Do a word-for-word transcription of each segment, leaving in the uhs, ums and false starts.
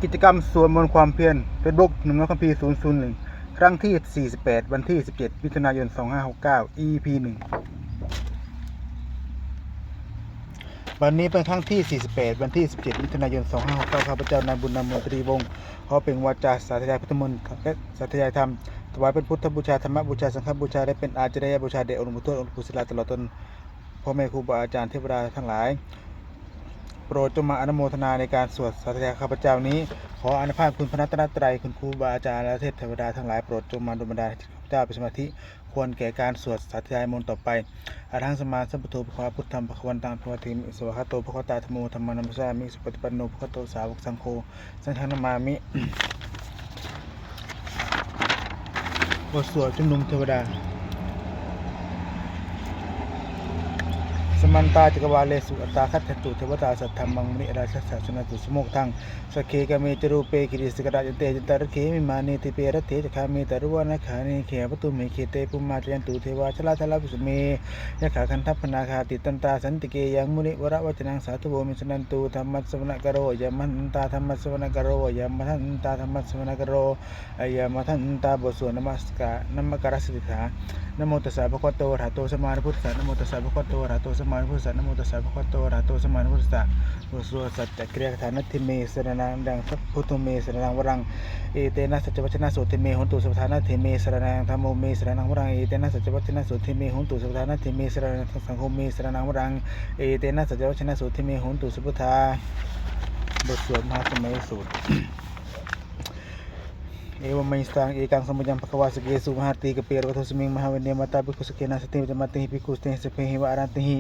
กิจกรรมสวดมนต์ความเพียร Facebook หนึ่งร้อยคัมภีร์ ศูนย์ศูนย์หนึ่ง ครั้งที่ สี่สิบแปด วันที่ สิบเจ็ด มิถุนายน สองห้าหกเก้า อี พี หนึ่ง วันนี้เป็นครั้งที่ สี่สิบแปด วันที่ สิบเจ็ด มิถุนายน สองห้าหกเก้า ข้าพเจ้านายบุญนำมนตรีวงศ์ ขอเปล่งวาจาสาธยายพุทธมนต์และสาธยายธรรม ถวายเป็นพุทธบูชา ธรรมบูชา สังฆบูชา และเป็นอาจาริยบูชาแด่องค์หลวงปู่ทวด องค์หลวงปู่ศิลา ตลอดจนพ่อแม่ครูบาอาจารย์ เทวดาทั้งหลาย โปรดจงมาอนุโมทนาในการสวดสาธยายข้าพเจ้านี้ ขออานุภาพคุณพระรัตนตรัย คุณครูบาอาจารย์ และเทพเทวดาทั้งหลาย โปรดจงมาดลบันดาลให้ข้าพเจ้าเป็นสมาธิ ควรแก่การสวดสาธยายมนต์ต่อไป Arahaṃ sammāsambuddho bhagavā, buddhaṃ bhagavantaṃ abhivādemi. Svākkhāto bhagavatā dhammo, dhammaṃ namassāmi. Supaṭipanno bhagavato sāvakasaṅgho, saṅghaṃ namāmi. บทสวดชุมนุมเทวดา Samantā cakkavāḷesu atrāgacchantu devatā, saddhammaṃ munirājassa suṇantu saggamokkhadaṃ. Sagge kāme ca rūpe girisikharataṭe cantalikkhe vimāne, dīpe raṭṭhe ca gāme taruvanagahane gehavatthumhi khette, bhummā cāyantu devā jalathalavisame yakkhagandhabbanāgā, tiṭṭhantā santike yaṃ munivaravacanaṃ sādhavo me suṇantu. Dhammassavanakālo ayambhadantā, dhammassavanakālo ayambhadantā, dhammassavanakālo ayambhadantā. บทสวดนมัสการ นมการสิกขา Namo tassa bhagavato arahato sammāsambuddhassa. Namo tassa bhagavato arahato sammāsambuddhassa. Namo tassa bhagavato arahato sammāsambuddhassa. บทสวดสัจจกิริยาคาถา Natthi me saraṇaṃ aññaṃ, buddho me saraṇaṃ varaṃ, etena saccavajjena sotthi me hotu sabbadā. Natthi me saraṇaṃ aññaṃ, dhammo me saraṇaṃ varaṃ, etena saccavajjena sotthi me hotu sabbadā. Natthi me saraṇaṃ aññaṃ, saṅgho me saraṇaṃ varaṃ, etena saccavajjena sotthi me hotu sabbadā. บทสวดมหาสมัยสูตร Evaṃ me sutaṃ. Ekaṃ samayaṃ bhagavā sakkesu viharati kapilavatthusmiṃ mahāvane mahatā bhikkhusaṅghena saddhiṃ pañcamattehi bhikkhusatehi sabbeheva arahantehi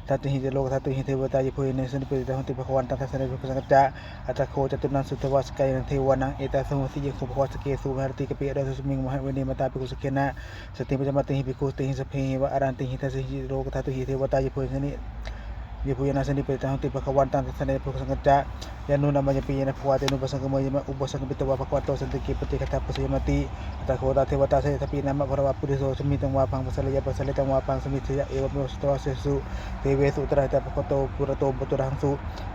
dasahi ca lokadhātūhi devatā yebhuyyena sannipatitā honti bhagavantaṃ dassanāya bhikkhusaṅghañca. Atha kho catunnaṃ suddhāvāsakāyikānaṃ devānaṃ etadahosi: Ayaṃ kho bhagavā sakkesu viharati kapilavatthusmiṃ mahāvane mahatā bhikkhusaṅghena saddhiṃ pañcamattehi bhikkhusatehi sabbeheva arahantehi dasahi ca lokadhātūhi devatā yebhuyyena sanni yebhuyyena sannipatitā honti bhagavantaṃ dassanāya bhikkhusaṅghañca. Yannūna mayampi yena bhagavā tenupasaṅkameyyāma, upasaṅkamitvā bhagavato santike paccekagāthā bhāseyyāmāti. Atha kho tā devatā seyyathāpi nāma balavā puriso sammiñjitaṃ vā bāhaṃ pasāreyya, pasāritaṃ vā bāhaṃ sammiñjeyya, evameva suddhāvāsesu devesu antarahitā bhagavato purato pāturahaṃsu.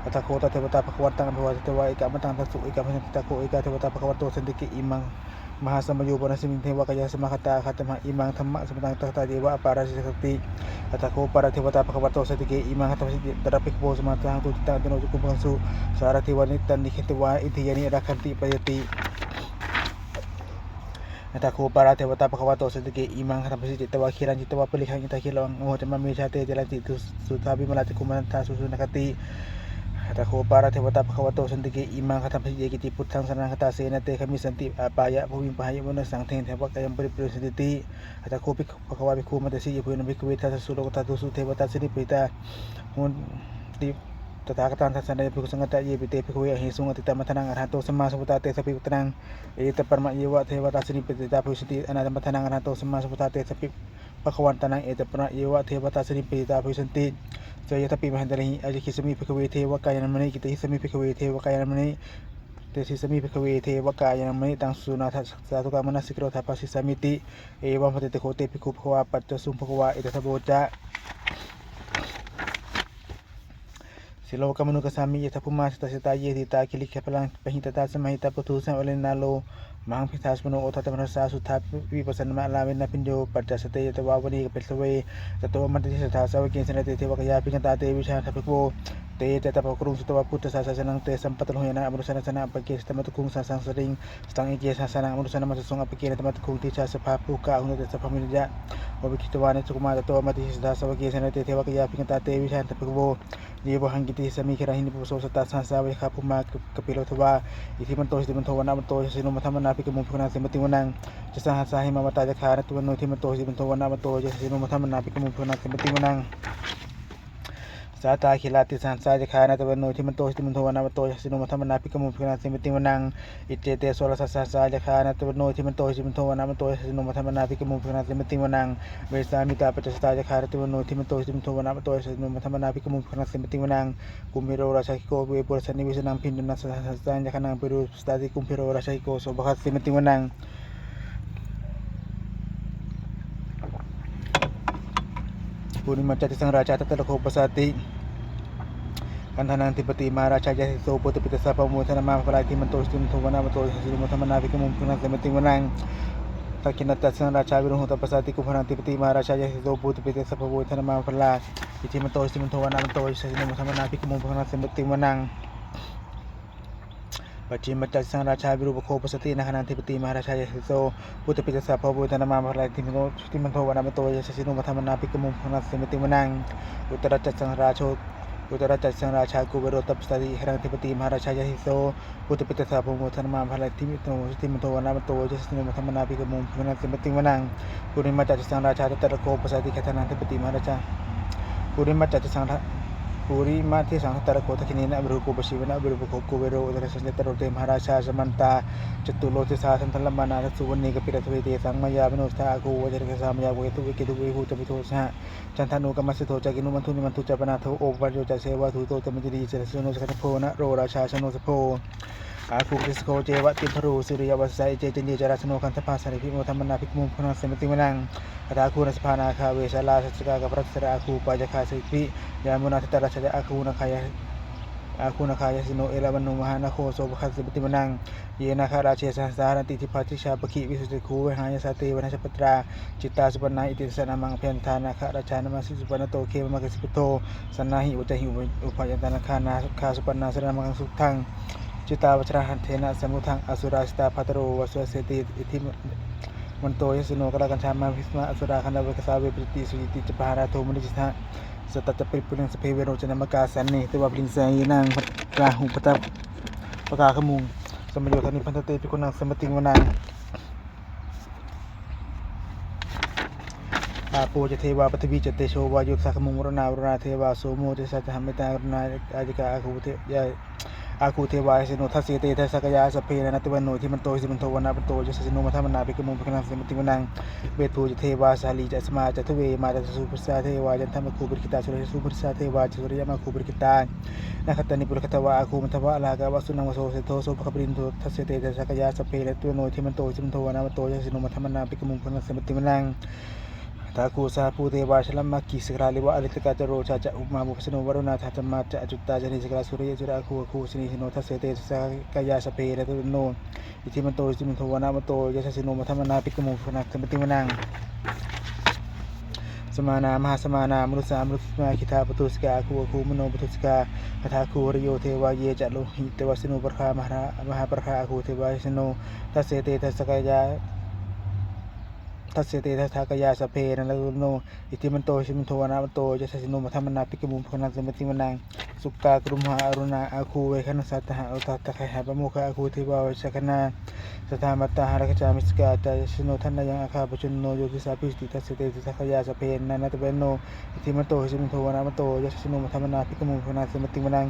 Atha kho tā devatā bhagavantaṃ abhivādetvā ekamantaṃ aṭṭhaṃsu. Ekamantañca atha kho ekā devatā bhagavato santike imaṃ mahāsamayo pavanasmiṃ devakāyā samāgatā, āgatamha imaṃ dhammasamayaṃ dakkhitāyeva aparājitasaṅghanti. Atha kho aparā devatā bhagavato santike imaṃ gāthaṃ abhāsi: Yatra bhikkhavo samādahaṃsu, cittaṃ attano ujukamakaṃsu, sārathīva nettāni gahetvā, indriyāni rakkhanti paṇḍitāti. Atha kho aparā devatā bhagavato santike imaṃ gāthaṃ abhāsi: Chetvā khīlaṃ chetvā palighaṃ, indakhīlaṃ avocammāni, sātītā ca rāmi, suddhā vimalā cakkhumatā, susunā ca ākāti. Atha kho aparā devatā bhagavato santike imaṃ gāthaṃ abhāsi: Ye keci buddhaṃ saraṇaṃ gatāse, na te gamissanti apāyabhūmiṃ, pahāya mānusaṃ dehaṃ, devakāyaṃ paripūressantīti. Atha kho bhikkhū bhagavā bhikkhū āmantesi: Yebhuyyena bhikkhave dasasu lokadhātūsu devatā sannipatitā honti tathāgataṃ dassanāya bhikkhusaṅghañca. Yepi te bhikkhave ahesuṃ atītamaddhānaṃ arahanto sammāsambuddhā, tesampi bhagavantānaṃ etaparamāyeva devatā sannipatitā bhavissanti anāgatamaddhānaṃ arahanto sammāsambuddhā, tesampi bhagavantānaṃ etaparamāyeva devatā sannipatitā bhavissanti. Seyyathāpi mahākāraṇi ācikkhissāmi bhikkhave devakāyamānī, kittayissāmi bhikkhave devakāyamānī, desissāmi bhikkhave devakāyamānī, taṃ suṇātha sādhukaṃ manasikarotha bhāsissāmīti. Evaṃ bhanteti kho te bhikkhū bhagavato paccassosuṃ. Bhagavā etadavoca: Silokamanukassāmi, yattha bhummā tadassitā, ye sitā girigabbharaṃ, pahitattā samāhitā, puthū sīhāva sallīnā, lomahaṃsābhisambhuno, odātamanasā suddhā, vippasannamanāvilā, bhiyyo pañcasate ñatvā, vane kāpilavatthave. Tato āmantayi satthā, sāvake sāsane rate, devakāyā abhikkantā, te vijānātha bhikkhavo. Te ca ātappamakaruṃ, sutvā buddhassa sāsanaṃ, tesampāturahu ñāṇaṃ, amanussāna dassanaṃ, appeke satamaddakkhuṃ, sahassaṃ sahassaṃ sariṃ, sataṃ eke sahassānaṃ, amanussānamaddasuṃ, appekenantamaddakkhuṃ, disā sabbā phuṭā ahū, te ca sabbā samitiṃ ca. Okkhitvāna cakkhumā, tato āmantayi satthā, sāvake sāsane rate, devakāyā abhikkantā, te vijānātha bhikkhavo. Ye vohaṃ kittayissāmi, girāhi anupubbaso, sattasahassā va yakkhā, bhummā kāpilavatthavā, iddhimanto jutimanto, vaṇṇavanto yasassino, modamānā abhikkāmuṃ, bhikkhūnaṃ samitiṃ vanaṃ. Chasahassā hemavatā, yakkhā nānattavaṇṇino, iddhimanto jutimanto, vaṇṇavanto yasassino, modamānā abhikkāmuṃ, bhikkhūnaṃ samitiṃ vanaṃ. Sātāgirā tisahassā, yakkhā nānattavaṇṇino, iddhimanto jutimanto, vaṇṇavanto yasassino, modamānā abhikkāmuṃ, bhikkhūnaṃ samitiṃ vanaṃ. Iccete soḷasasahassā, yakkhā nānattavaṇṇino, iddhimanto jutimanto, vaṇṇavanto yasassino, modamānā abhikkāmuṃ, bhikkhūnaṃ samitiṃ vanaṃ. Vessāmittā pañcasatā, yakkhā nānattavaṇṇino, iddhimanto jutimanto, vaṇṇavanto yasassino, modamānā abhikkāmuṃ, bhikkhūnaṃ samitiṃ vanaṃ. Kumbhīro rājagahiko, vepullassa nivesanaṃ, bhiyyo naṃ satasahassaṃ, yakkhānaṃ payirupāsati, kumbhīro rājagahiko, sopāga samitiṃ vanaṃ. Purimañca disaṃ rājā, dhataraṭṭho pasāsati, Gandhabbānaṃ ādhipati mahārājā yasassi so, puttāpi tassa bahavo indanāmā mahabbalā, iddhimanto jutimanto vaṇṇavanto yasassino, modamānā abhikkāmuṃ bhikkhūnaṃ samitiṃ vanaṃ. Dakkhiṇañca disaṃ rājā virūḷho tappasāsati, kumbhaṇḍaṃ ādhipati mahārājā yasassi so, puttāpi tassa bahavo indanāmā mahabbalā, iddhimanto jutimanto vaṇṇavanto yasassino, modamānā abhikkāmuṃ bhikkhūnaṃ samitiṃ vanaṃ. Pacchimañca disaṃ rājā virūpakkho pasāsati, nāgānaṃ ādhipati mahārājā yasassi so, puttāpi tassa bahavo indanāmā mahabbalā, iddhimanto jutimanto vaṇṇavanto yasassino, modamānā abhikkāmuṃ bhikkhūnaṃ samitiṃ vanaṃ. Uttarañca disaṃ rājā, uttarañca disaṃ rājā kuvero tappasāsati, haraṃ ādhipati mahārājā yasassi so, puttāpi tassa bahavo indanāmā mahabbalā, iddhimanto jutimanto vaṇṇavanto yasassino, modamānā abhikkāmuṃ bhikkhūnaṃ samitiṃ vanaṃ. Purimañca disaṃ rājā dhataraṭṭhako pasāsati, gandhabbānaṃ ādhipati mahārājā. Purimañca disaṃ dha-, purimaṃ disaṃ dhataraṭṭhako, dakkhiṇena virūḷhako, pacchimena virūpakkho kuvero, uttaraṃ disaṃ cattāro te mahārājā samantā caturo disā, daddallamānā aṭṭhaṃsu vane kāpilavatthave. Tesaṃ māyāvino dāsā āgū vañcanikā saṭhā, māyā kuṭeṇḍu veṭeṇḍu viṭū ca viṭuṭo saha, candano kāmaseṭṭho ca kinnughaṇḍu nīghaṇḍu ca, panādo opamañño ca sevāsubhayito ca mātali, cittaseno ca gandhabbo naḷorājā janosabho, āgū tissako ceva timbarū suriyavacchasā, ete caññe ca rājāno gandhabbā saha rājubhi, modamānā abhikkāmuṃ bhikkhūnaṃ samitiṃ vanaṃ. Athāgū nābhasā nāgā vesālā saha, sakkā pārisajjā ca āgū pāyāgā saha rājubhi, yāmunā dhataraṭṭhā ca āgū nāgā ya-, āgū nāgā yasassino, erāvaṇo mahānāgo somahaṃ samitiṃ vanaṃ. Ye nāgarāje sahasā haranti, dibbā dijā pakkhi visuddhacakkhū, vehāyasā te vanamajjhapattā, citrā supaṇṇā iti tesa nāmaṃ. Abhayantadā nāgarājānamāsi, supaṇṇato khemamakāsi buddho, saṇhāhi vācāhi upa-, upavhayantā nāgā, nāgā supaṇṇā saraṇamakaṃsu buddhaṃ. Jitā vajirahatthena samuddaṃ asurā sitā, bhātaro vāsavassete iddhimanto yasassino, kālakañjā mahābhismā asurā dānaveghasā, vepacitti sucitti ca pahārādo namucī saha. Satañca baliputtānaṃ sabbe verocanāmakā, sannayhitvā baliṃ senaṃ rāhubhaddamupāgamuṃ, samayodāni bhaddante bhikkhūnaṃ samitiṃ vanaṃ. Āpo ca devā paṭhavī ca tejo vāyo tadāgamuṃ, varuṇā vāruṇā devā somo ca yasasā saha, mettākaruṇākāyikā āgū de-, ya-, āgū devā yasassino, dasete dasadhā kāyā sabbe nānattavaṇṇino, iddhimanto jutimanto vaṇṇavanto yasassino, modamānā abhikkāmuṃ bhikkhūnaṃ samitiṃ vanaṃ. Veṇḍū ca devā sahalī ca asamā ca duve yamā, candassūpanisā devā candamāgū purakkhitā, suriyassūpanisā devā suriyamāgū purakkhitā, nakkhattāni purakkhitvā āgū mandavalāhakā, vasūnaṃ vāsavo seṭṭho sopāga purindado, dasete dasadhā kāyā sabbe nānattavaṇṇino, iddhimanto jutimanto vaṇṇavanto yasassino, modamānā abhikkāmuṃ bhikkhūnaṃ samitiṃ vanaṃ. Athāgū sahabhū devā jalamaggisikhāriva, ariṭṭhakā ca rojā ca umāpupphanibhāsino, varuṇā sahadhammā ca accutā ca anejakā, sūleyyarucirā āgū āgū vassāsino, dasete dasadhā kāyā sabbe nānattavaṇṇino, iddhimanto jutimanto vaṇṇavanto yasassino, modamānā abhikkāmuṃ bhikkhūnaṃ samitiṃ vanaṃ. Samānā mahāsamānā mānusā mānusuttamā, khiḍḍāpadūsikā āgū āgū manopadūsikā, athāgū harayo devā ye ca lohitavāsino, pāragā mahā-, mahāpāragā āgū devā yasassino, dasete dasadhā kāyā, dasete dasadhā kāyā sabbe nānattavaṇṇino, iddhimanto jutimanto vaṇṇavanto yasassino, modamānā abhikkāmuṃ bhikkhūnaṃ samitiṃ vanaṃ. Sukkā karumhā aruṇā āgū veghanasā saha, odātagayhā pāmokkhā āgū devā vicakkhaṇā, sadāmattā hāragajā missakā ca yasassino, thanayaṃ āgā pajjunno yo disā abhivassati, dasete dasadhā kāyā sabbe nānattavaṇṇino, iddhimanto jutimanto vaṇṇavanto yasassino, modamānā abhikkāmuṃ bhikkhūnaṃ samitiṃ vanaṃ.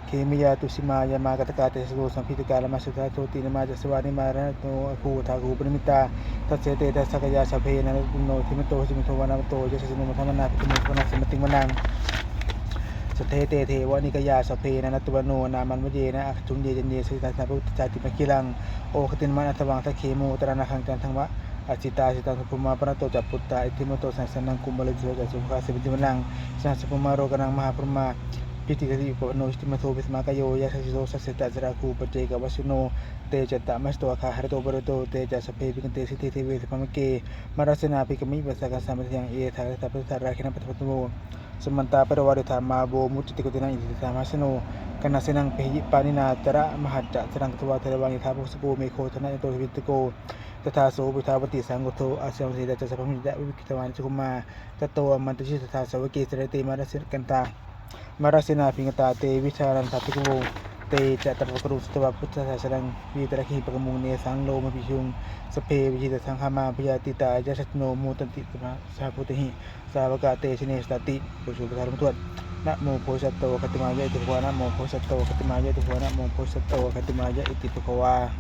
Khemiyā tusitā yāmā kaṭṭhakā ca yasassino, lambitakā lāmaseṭṭhā jotināmā ca āsavā, nimmānaratino āgū athāgū paranimmitā, dasete dasadhā kāyā sabbe nānattavaṇṇino, iddhimanto jutimanto vaṇṇavanto yasassino, modamānā abhikkāmuṃ bhikkhūnaṃ samitiṃ vanaṃ. Saṭṭhete devanikāyā sabbe nānattavaṇṇino, nāmanvayena āgañchuṃ ye caññe sadisā saha, pavutthajātimakkhīlaṃ oghatiṇṇamanāsavaṃ, dakkhemoghataraṃ nāgaṃ candaṃva asitātitaṃ, subrahmā paramatto ca puttā iddhimato saha, sanaṅkumāro tisso ca sopāga samitiṃ vanaṃ. Sahassabrahmalokānaṃ mahābrahmābhitiṭṭhati, upapanno jutimanto bhismākāyo yasassi so, dasettha issarā āgū paccekavasavattino, te cattāmāsi sotthā harato parivārato, te ca sabbe abhikkante sainde deve sabrahmake, mārasenā abhikkāmi passa kaṇhassa mandiyaṃ, etha gaṇhatha bandhatha rāgena bandhamatthu vo. Samantā parivāretha mā vo muñcittha koci naṃ, iti tattha mahāseno kaṇhasenaṃ pahīnā pāṇinā talamāhacca saraṃ katvāna bheravaṃ, yathā pāvussako megho thanayanto savijjuko, tadā so paccudāvatti saṅkuddho asayaṃvase. Tañca sabbaṃ abhiññāya vavakkhitvāna cakkhumā, tato āmantayi satthā sāvake sāsane rate, mārasenā abhikkantā, mārasenā abhikkantā te vijānātha bhikkhavo. Te ca ātappamakaruṃ sutvā buddhassa sāsanaṃ, vītarāgehi pakkāmuṃ nesaṃ lomampi iñjayuṃ. Sabbe vijitasaṅgāmā bhayātītā yasassino, modanti saha bhūtehi sāvakā te janesutāti. บทสวดพระธรรมทวน Namo bodhisatto āgantimāya iti bhagavā, namo bodhisatto āgantimāya iti bhagavā, namo bodhisatto āgantimāya iti bhagavā.